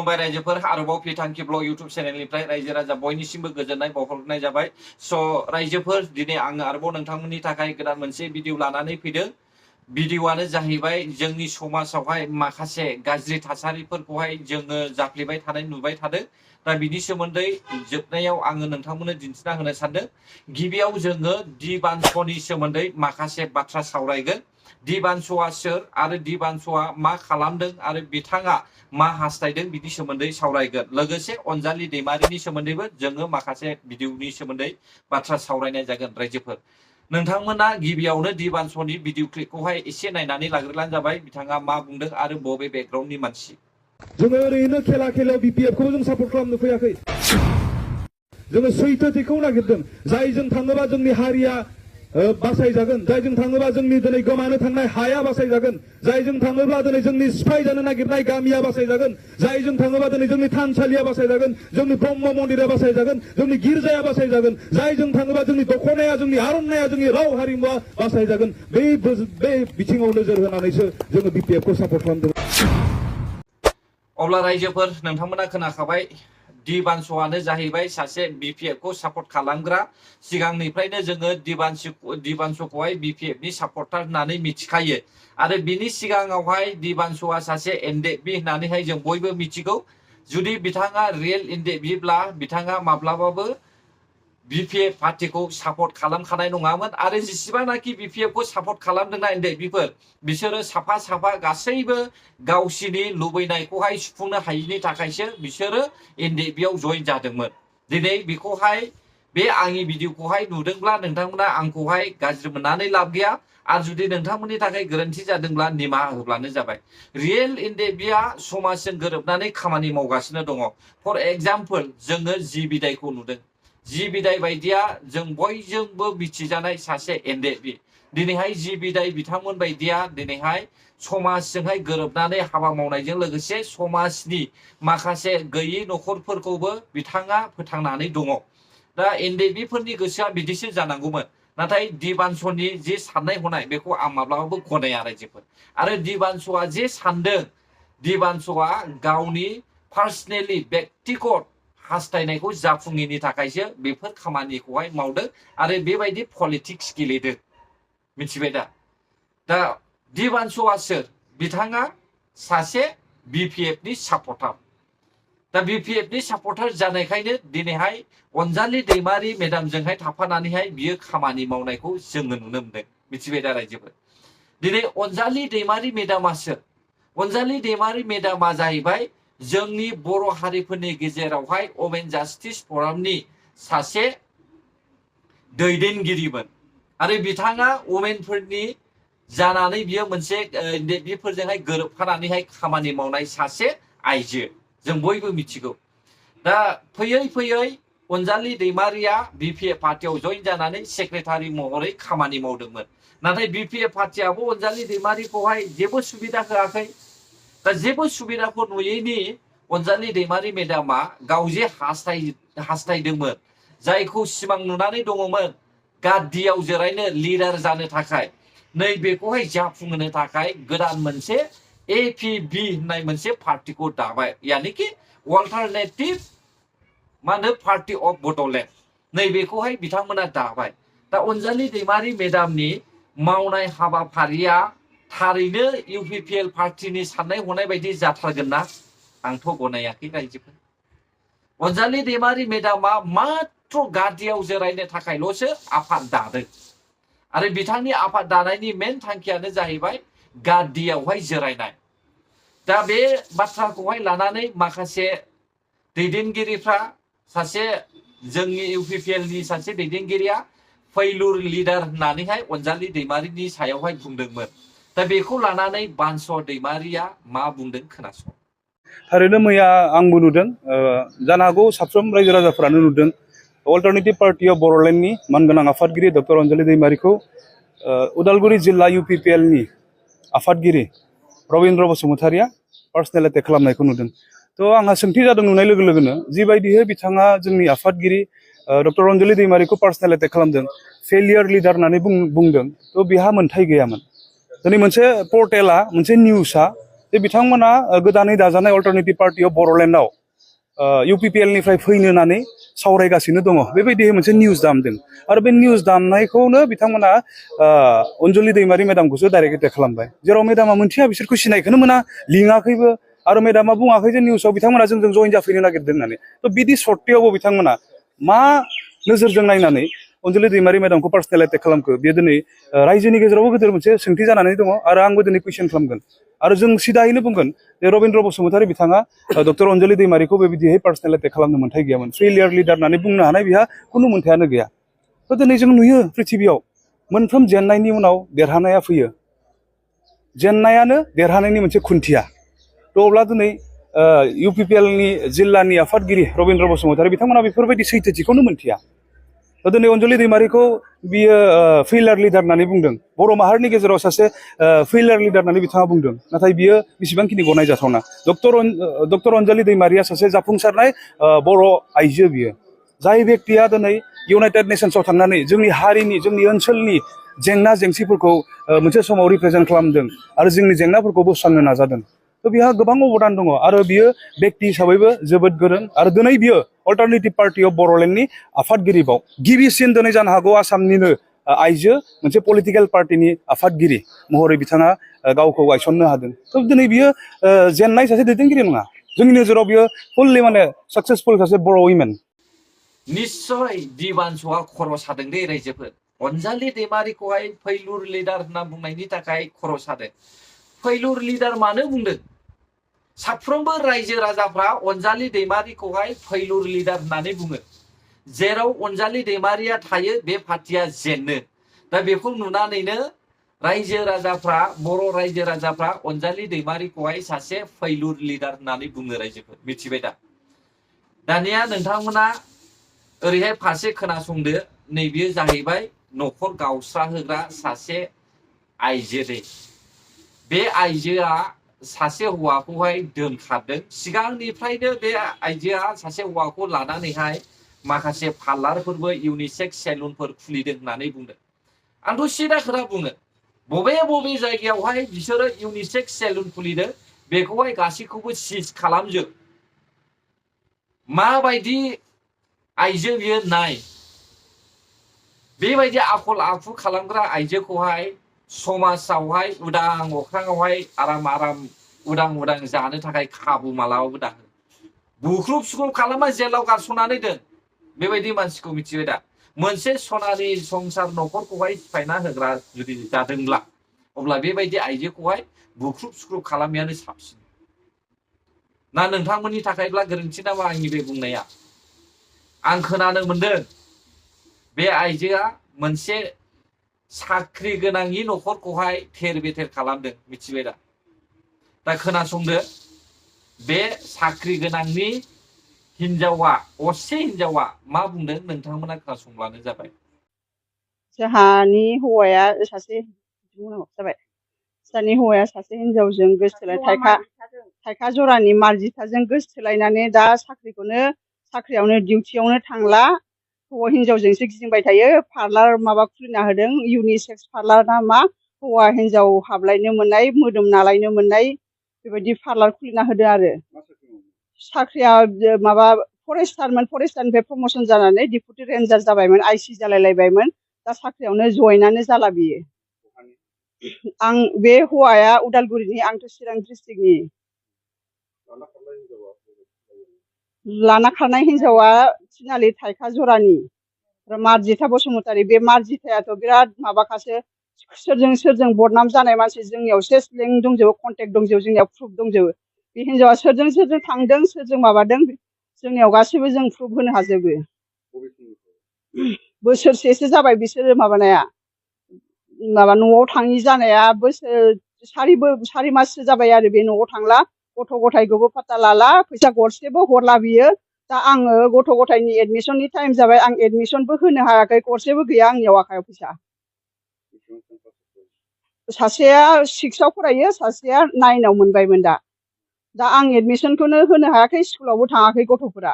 खुलुमबाय रायजोफोर आरोबाव फिथांखि ब्लग इउट्युब चेनेलनिफ्राय रायजो राजा बयनिसिमबो गोजोननाय बावहरनाय जाबाय। स' रायजोफोर दिनै आङो आरोबाव नोंथांमोननि थाखाय गोदान मोनसे भिडिअ लानानै फैदों। भिडिअआनो जाहैबाय जोंनि समाजावहाय माखासे गाज्रि थासारिफोरखौहाय जोङो जाफ्लेबाय थानाय नुबाय थादों। दा बिनि सोमोन्दै जोबनायाव आङो नोंथांमोननो दिन्थिना होनो सानदों। गिबियाव जोङो दि बानस'नि सोमोन्दै माखासे बाथ्रा सावरायगोन। दि बानस'आ सोर आरो दि बानस'आ मा खालामदों आरो बिथाङा मा हास्थायदों बिनि सोमोन्दै सावरायगोन। लोगोसे अनजालि दैमारिनि सोमोन्दैबो जोङो माखासे भिडिअनि सोमोन्दै बाथ्रा सावरायनाय जागोन रायजोफोर। नोंथांमोना गिबियावनो दि बानस'नि भिडिअ क्लिपखौहाय एसे नायनानै लाग्रोब्लानो जाबाय बिथाङा मा बुंदों आरो बबे बेकग्राउन्डनि मानसि। जोङो ओरैनो खेलायाव बिपिएफखौ जों सापर्ट खालामनो फैयाखै। जोङो सैथोथिखौ नागिरदों। जायजों थाङोबा जोंनि हारिया बासायजागोन, जायजों थाङोबा जोंनि दिनै गोमानो थांनाय हाया बासायजागोन, जायजों थाङोब्ला दिनै जोंनि सिफाय जानो नागिरनाय गामिया बासायजागोन, जायजों थाङोबा दिनै जोंनि थानसालिया बासायजागोन, जोंनि ब्रह्म मन्दिरा बासायजागोन, जोंनि गिर्जाया बासायजागोन, जायजों थाङोबा जोंनि दखनाया, जोंनि आर'नाइया, जोंनि राव हारिमुवा बासायजागोन। बे बिथिङाव नोजोर होनानैसो जोङो बिपिएफखौ सापर्ट खालामदों। अब्ला रायजोफोर नोंथांमोना खोनाखाबाय। दि बानस'आनो जाहैबाय सासे बिपिएफखौ सापर्ट खालामग्रा। सिगांनिफ्रायनो जोङो दि बानस'खौहाय बिपिएफनि सापर्टार होननानै मिथिखायो। आरो बिनि सिगाङावहाय दि बानस'आ सासे एनडेपि होननानैहाय जों बयबो मिथिगौ। जुदि बिथाङा रियेल एनडेपिब्ला बिथाङा माब्लाबाबो बिपिएफ पार्टिखौ सापर्ट खालामखानाय नङामोन। आरो जेसेबांनाखि बिपिएफखौ सापर्ट खालामदोंना एनडेपिफोर, बिसोरो साफा साफा गासैबो गावसिनि लुबैनायखौहाय सुफुंनो हायिनि थाखायसो बिसोरो एनडेपिआव जइन जादोंमोन। दिनै बेखौहाय बे आंनि भिडिअखौहाय नुदोंब्ला नोंथांमोना आंखौहाय गाज्रि मोननानै लाब गैया। आरो जुदि नोंथांमोननि थाखाय गोरोन्थि जादोंब्ला निमाहा होब्लानो जाबाय। रियेल एनडेपिआ समाजजों गोरोबनानै खामानि मावगासिनो दङ। फर एग्जाम्पल जोङो जि बिदायखौ नुदों। जि बिदाय बायदिया जों बयजोंबो मिथिजानाय सासे एनडेपि। दिनैहाय जि बिदाय बिथांमोन बायदिया दिनैहाय समाजजोंहाय गोरोबनानै हाबा मावनायजों लोगोसे समाजनि माखासे गैयै न'खरफोरखौबो बिथाङा फोथांनानै दङ। दा एनडेपिफोरनि गोसोआ बिदिसो जानांगौमोन। नाथाय दि बानस'नि जे साननाय हनाय बेखौ आं माब्लाबाबो गनाया रायजोफोर। आरो दि बानस'आ जे सानदों, दि बानस'आ गावनि पार्सनेलि बेक्तिगत हास्थायनायखौ जाफुङैनि थाखायसो बेफोर खामानिखौहाय मावदों आरो बेबायदि पलिटिक्स गेलेदों। मिथिबाय दा? दा दि बानस'आ सोर? बिथाङा सासे बिपिएफनि सापर्टार। दा बिपिएफनि सापर्टार जानायखायनो दिनैहाय अनजालि दैमारि मेदामजोंहाय थाफानानैहाय बियो खामानि मावनायखौ जोङो नुनो मोनदों। मिथिबाय दा रायजोफोर? दिनै अनजालि दैमारि मेदामा सोर? अनजालि दैमारि मेदामा जाहैबाय जोंनि बर' हारिफोरनि गेजेरावहाय अमेन जास्टिस फरामनि सासे दैदेनगिरिमोन। आरो बिथाङा अमेनफोरनि जानानै बियो मोनसे एनडेपिफोरजोंहाय गोरोबफानानैहाय खामानि मावनाय सासे आइजो। जों बयबो मिथिगौ। दा फैयै फैयै अनजालि दैमारिया बिपिएफ पार्टियाव जइन जानानै सेक्रेटारि महरै खामानि मावदोंमोन। नाथाय बिपिएफ पार्टियाबो अनजालि दैमारिखौहाय जेबो सुबिदा होआखै। दा जेबो सुबिदाखौ नुयैनि अनजालि दैमारि मेदामा गाव जे हास्थायदोंमोन, जायखौ सिमां नुनानै दङमोन गाद्दियाव जिरायनो, लिडार जानो थाखाय, नैबेखौहाय जाफुंहोनो थाखाय गोदान मोनसे एपिबि होननाय मोनसे पार्टिखौ दाबाय। यानिकि अल्टारनेटिभ पार्टि अफ बड'लेण्ड। नैबेखौहाय बिथांमोना दाबाय। दा अनजालि दैमारि मेदामनि मावनाय हाबाफारिया थारैनो इउपिपिएल पार्टिनि साननाय हनाय बायदि जाथारगोन ना? आंथ' गनायाखै रायजोफोर। अनजालि दैमारि मेदामा मात्र गादियाव जिरायनो थाखायल'सो आफाद दादों। आरो बिथांनि आफाद दानायनि मेन थांखियानो जाहैबाय गादियावहाय जिरायनाय। दा बे बाथ्राखौहाय लानानै माखासे दैदेनगिरिफ्रा, सासे जोंनि इउपिपिएलनि सासे दैदेनगिरिया फैलुर लिडार होननानैहाय अनजालि दैमारिनि सायावहाय बुंदोंमोन। दा बेखौ लानानै बानस' दैमारिया मा बुंदों खोनासं। थारैनो मैया आंबो नुदों, जानो हागौ साफ्रोम रायजो राजाफोरानो नुदों, अल्टारनेटिभ पार्टि अफ बड'लेण्डनि मानगोनां आफादगिरि डक्टर अनजालि दैमारिखौ उदालगुरि जिल्ला इउपिपिएलनि आफादगिरि रबिन्द्र बसुमतारिया पार्सनेल एटेक खालामनायखौ नुदों। थ' आंहा सोंथि जादों नुनाय लोगो लोगोनो, जिबायदिहै बिथाङा जोंनि आफादगिरि डक्टर अनजालि दैमारिखौ पार्सनेल एटेक खालामदों, फेलियर लिडार होननानै बुंदों, थ' बेहा मोन्थाय गैयामोन। दिनै मोनसे पर्टेला, मोनसे निउसआ जे बिथांमोना गोदानै दाजानाय अल्टारनेटिभ पार्टि अफ बर'लेण्डआव UPPL निफ्राय फैनो होननानै सावरायगासिनो दङ बेबायदि मोनसे निउस दामदों आरो बे निउस दामनायखौनो बिथांमोना अनजलि दैमारि मेडामखौसो डाइरेक्ट एटेक खालामबाय जेराव मेडामा मोनथिया बिसोरखौ सिनायखौनो मोना लिङाखैबो आरो मेडामा बुङाखै जे निउसाव बिथांमोना जोंजों जइन जाफैनो नागिरदों होननानै थ' बिदि सर्तेयावबो बिथांमोना मा नोजोरजों नायनानै अनजलि दैमारि मेडामखौ पार्सनेल एटेक खालामखो बेयो दिनै रायजोनि गेजेरावबो गिदिर मोनसे सोंथि जानानै दङ आरो आंबो दिनै कुइसन खालामगोन आरो जों सिदायैनो बुंगोन जे रबीन्द्र बसुमतारी बिथाङा डक्टर अनजलि दैमारिखौ बेबायदियै पार्सनेल एटेक खालामनो मोन्थाय गैयामोन फेलियर लिडार होननानै बुंनो हानाय बिहा खुनु मोन्थायानो गैया थ' दिनै जों नुयो पृथिबियाव मोनफ्रोम जेननायनि उनाव देरहानाया फैयो जेननायानो देरहानायनि मोनसे खुन्थिया थ' अब्ला दिनै UPPL नि जिल्लानि आफादगिरि रबीन्द्र बसुमतारी बिथांमोना बेफोरबायदि सैथोथिखौनो मोन्थिया दिनै अनजलि दैमारिखौ बियो फेलियर लिडार होननानै बुंदों बर' माहारिनि गेजेराव सासे फेलियर लिडार होननानै बिथाङा बुंदों नाथाय बियो बेसेबांखिनि गनायजाथावना डक्टर अनजलि दैमारिया सासे जाफुंसारनाय बर' आइजो बियो जाय बेक्तिया दिनै इउनाइटेड नेशन्सआव थांनानै जोंनि हारिनि जोंनि ओनसोलनि जेंना जेंसिफोरखौ मोनसे समाव रिप्रेजेन्ट खालामदों आरो जोंनि जेंनाफोरखौ बोस्रांनो नाजादों थ' बिहा गोबां अबदान दङ आरो बियो बेक्ति हिसाबैबो जोबोद गोरों आरो दिनै बियो अल्टारनेटिभ पार्टि अफ बर'लेण्डनि आफादगिरिबाव गिबिसिन दिनै जानो हागौ आसामनिनो आइजो मोनसे पलिटिकेल पार्टिनि आफादगिरि महरै बिथाङा गावखौ गायसननो हादों थ' दिनै बियो जेननाय सासे दैदेनगिरि नङा जोंनि नोजोराव बियो फुललि माने साक्सेसफुल सासे बर' उइमेन निश्चय दिबानस'आ खर' सादों दे रायजोफोर अनजालि दैमारिखौहाय फैलुर लिडार होनना बुंनायनि थाखाय खर' सादों फैलुर लिडार मानो बुंदों साफ्रोमबो रायजो राजाफ्रा अनजालि दैमारिखौहाय फैलुर लिडार होननानै बुङो जेराव अनजालि दैमारिया थायो बे पार्टिया जेनो दा बेखौ नुनानैनो रायजो राजाफ्रा बर' रायजो राजाफ्रा अनजालि दैमारिखौहाय सासे फैलुर लिडार होननानै बुङो रायजोफोर मिथिबाय दा दानिया नोंथांमोना ओरैहाय फारसे खोनासंदो नैबेयो जाहैबाय न'खर गावस्रा होग्रा सासे आइजो दै बे आइजोआ सासे हौवाखौहाय दोनखारदों सिगांनिफ्रायनो बे आइजोआ सासे हौवाखौ लानानैहाय माखासे पार्लारफोरबो इउनिसेक्स सेलुनफोर खुलिदों होननानै बुंदों आंथ' सिदा खोथा बुङो बबे जायगायावहाय बिसोरो इउनिसेक्स सेलुन खुलिदों बेखौहाय गासैखौबो सिज खालामजोब माबायदि आइजो बियो नाय बेबायदि आखल आखु खालामग्रा आइजोखौहाय समाजावहाय उदां अख्राङावहाय आराम उदां जानो थाखाय खाबु मालाबाबो दा बुख्रुब सुख्रुब खालामा जेलाव गारस'नानै दोन बेबायदि मानसिखौ मिथिबाय दा मोनसे सनानि संसार न'खरखौहाय सिफायना होग्रा जुदि जादोंब्ला अब्ला बेबायदि आइजोखौहाय बुख्रुब सुख्रुब खालामनायानो साबसिन ना नोंथांमोननि थाखायब्ला गोरोन्थि नामा आंनि बे बुंनाया आं खोनानो मोनदों बे आइजोआ मोनसे साख्रि गोनांनि न'खरखौहाय थेर बेथेर खालामदों मिथिबाय दा खोनासंदो बे साख्रि गोनांनि हिनजावा असे हिनजावा मा बुंदों नोंथांमोना खोनासंब्लानो जाबाय जोंहानि हौवाया सासे जाबाय जोंहानि हौवाया सासे हिनजावजों गोसोथोलाय थाइखा जरानि मार्जिथाजों गोसोथोलायनानै दा साख्रियावनो डिउटियावनो थांला हौवा हिनजावजोंसो गिदिंबाय थायो पार्लार माबा खुलिना होदों इउनिसेक्स पार्लार ना मा हौवा हिनजाव हाबलायनो मोननाय मोदोम नालायनो मोननाय बेबायदि पार्लार खुलिना होदों आरो साख्रिया माबा फरेस्टारनिफ्राय प्रमसन जानानै डिपुटि रेन्जार जाबायमोन आइसि जालायलायबायमोन दा साख्रियावनो जयेनानो जाला बियो आं बे हौवाया उदालगुरिनि आंथ' चिरां डिस्ट्रिक्टनि लाना खारनाय हिनजावा थिनालि थाइखा जरानि मार्जिथा बसुमतारी बे मार्जिथायाथ' बिराद माबाखासो सोरजों बदनाम जानाय मानसि जोंनियाव सेस लिंक दंजोबो कन्टेक्ट दंजोबो जोंनियाव प्रुफ दंजोबो बे हिनजावा सोरजों थांदों सोरजों माबादों जोंनियाव गासैबो जों प्रुफ होनो हाजोबो बोसोरसेसो जाबाय बिसोरो माबानाया माबा न'आव थाङि जानाया सारि माससो जाबाय आरो बे न'आव थांला गथ' गथायखौबो फात्ता लाला फैसा गरसेबो हरला बियो दा आङो गथ' गथायनि एडमिसननि टाइम जाबाय आं एडमिसनबो होनो हायाखै गरसेबो गैया आंनियाव आखायाव फैसा सासेया 6आव फरायो सासेया 9आव मोनबायमोन दा आं एडमिसनखौनो होनो हायाखै स्कुलावबो थाङाखै गथ'फोरा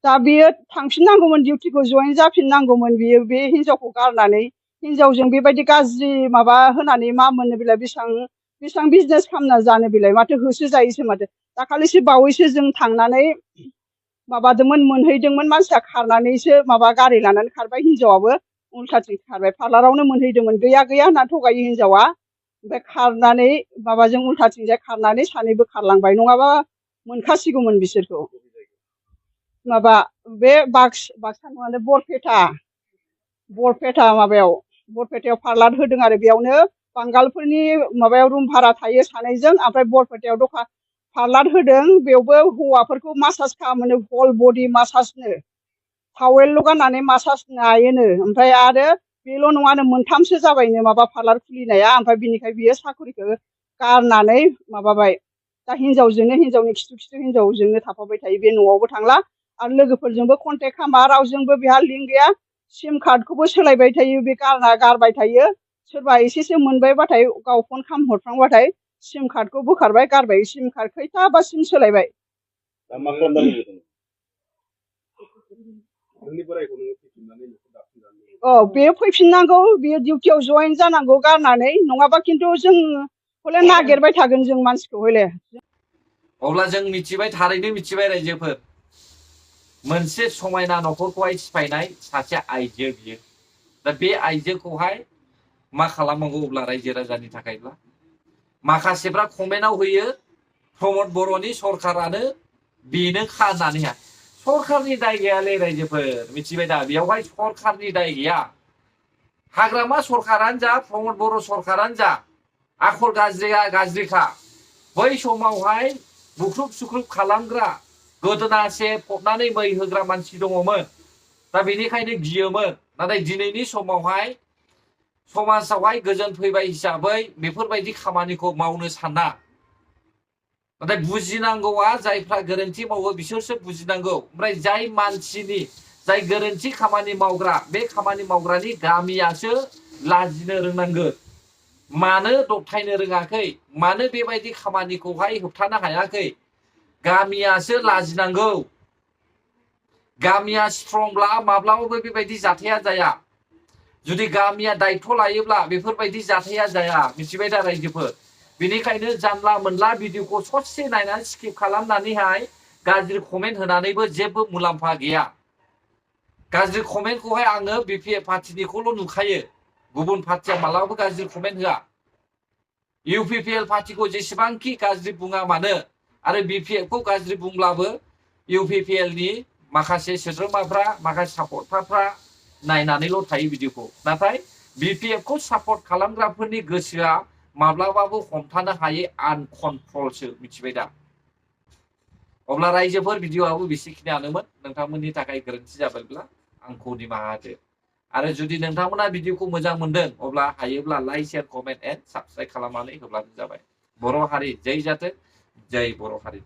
दा बियो थांफिननांगौमोन डिउटिखौ जयेन जाफिननांगौमोन बियो बे हिनजावखौ गारनानै हिनजावजों बेबायदि गाज्रि माबा होनानै मा मोनो बेलाय बेसेबां बेसेबां बिजनेस खालामना जानो बेलाय माथो होसो जायोसो माथो दाखालिसो बावैसो जों थांनानै माबादोंमोन मोनहैदोंमोन मानसिया खारनानैसो माबा गारि लानानै खारबाय हिनजावाबो उल्थाथिं खारबाय पार्लारावनो मोनहैदोंमोन गैया गैया होनना थगायो हिनजावा ओमफ्राय खारनानै माबाजों उल्थाथिंजाय खारनानै सानैबो खारलांबाय नङाबा मोनखासिगौमोन बिसोरखौ माबा बे बाक्सा नङानो बरपेटा माबायाव बरपेटायाव पार्लार होदों आरो बेयावनो बांगालफोरनि माबायाव रुम भारा थायो सानैजों ओमफ्राय बरपेटायाव दखान पार्लार होदों बेयावबो हौवाफोरखौ मासाज खालामो हल बडि मासाजनो टावेलल' गाननानै मासाज नायोनो ओमफ्राय आरो बेल' नङानो मोनथामसो जाबायनो माबा पार्लार खुलिनाया ओमफ्राय बिनिखाय बियो साखरिखौ गारनानै माबाबाय दा हिनजावजोंनो हिनजावनि खिथु हिनजावजोंनो थाफाबाय थायो बे न'आवबो थांला आरो लोगोफोरजोंबो कन्टेक्ट खालामा रावजोंबो बेहा लिंक गैया सिम कार्डखौबो सोलायबाय थायो बे गारबाय थायो सोरबा एसेसो मोनबायबाथाय गाव फन खालामहरफ्लांबाथाय सिम कार्डखौ बोखारबाय गारबाय सिम कार्ड खैथाबा सिम सोलायबाय औ बे फैफिननांगौ बेयो डिउटियाव जयेन जानांगौ गारनानै नङाबा खिन्थु जों हले नागिरबाय थागोन जों मानसिखौ हले अब्ला जों मिथिबाय थारैनो मिथिबाय रायजोफोर मोनसे समायना न'खरखौहाय सिफायनाय सासे आइजो बियो दा बे आइजोखौहाय मा खालामनांगौ अब्ला रायजो राजानि थाखायब्ला माखासेफ्रा कमेन्टआव होयो प्रमद बर'नि सरखारानो बेनो खानानैहाय सरखारनि दाय गैयालै रायजोफोर मिथिबाय दा बेयावहाय सरखारनि दाय गैया हाग्रामा सरखारानो जा प्रमद बर' सरखारानो जा आखल गाज्रिया गाज्रिखा बै समावहाय बुख्रुब सुख्रुब खालामग्रा गोदोनासे फबनानै मै होग्रा मानसि दङमोन दा बेनिखायनो गियोमोन नाथाय दिनैनि समावहाय समाजावहाय गोजोन फैबाय हिसाबै बेफोरबायदि खामानिखौ मावनो साना नाथाय बुजिनांगौआ जायफ्रा गोरोन्थि मावो बिसोरसो बुजिनांगौ ओमफ्राय जाय मानसिनि जाय गोरोन्थि खामानि मावग्रा बे खामानि मावग्रानि गामियासो लाजिनो रोंनांगोन मानो दबथायनो रोङाखै मानो बेबायदि खामानिखौहाय होबथानो हायाखै गामियासो लाजिनांगौ गामिया स्ट्रंब्ला माब्लाबाबो बेबायदि जाथाया जाया जुदि गामिया दायथ' लायोब्ला बेफोरबायदि जाथाया जाया मिथिबाय दा रायजोफोर बेनिखायनो जानला मोनला भिडिअखौ ससे नायनानै स्किप खालामनानैहाय गाज्रि कमेन्ट होनानैबो जेबो मुलाम्फा गैया गाज्रि कमेन्टखौहाय आङो बिपिएफ पार्टिनिखौल' नुखायो गुबुन पार्टिया मालाबाबो गाज्रि कमेन्ट होआ इउपिपिएल पार्टिखौ जेसेबांखि गाज्रि बुङा मानो आरो बिपिएफखौ गाज्रि बुंब्लाबो इउपिपिएलनि माखासे सोद्रोमाफ्रा माखासे सापर्टारफ्रा नायनानैल' थायो भिडिअखौ नाथाय बिपिएफखौ सापर्ट खालामग्राफोरनि गोसोआ माब्लाबाबो हमथानो हायै आनकन्ट्रलसो मिथिबाय दा अब्ला रायजोफोर भिडिअआबो बेसेखिनियानोमोन नोंथांमोननि थाखाय गोरोन्थि जाबायब्ला आंखौ निमाहा होदो आरो जुदि नोंथांमोना भिडिअखौ मोजां मोनदों अब्ला हायोब्ला like share comment and subscribe खालामनानै होब्लानो जाबाय बर' हारि जै जाथों जै बर' हारि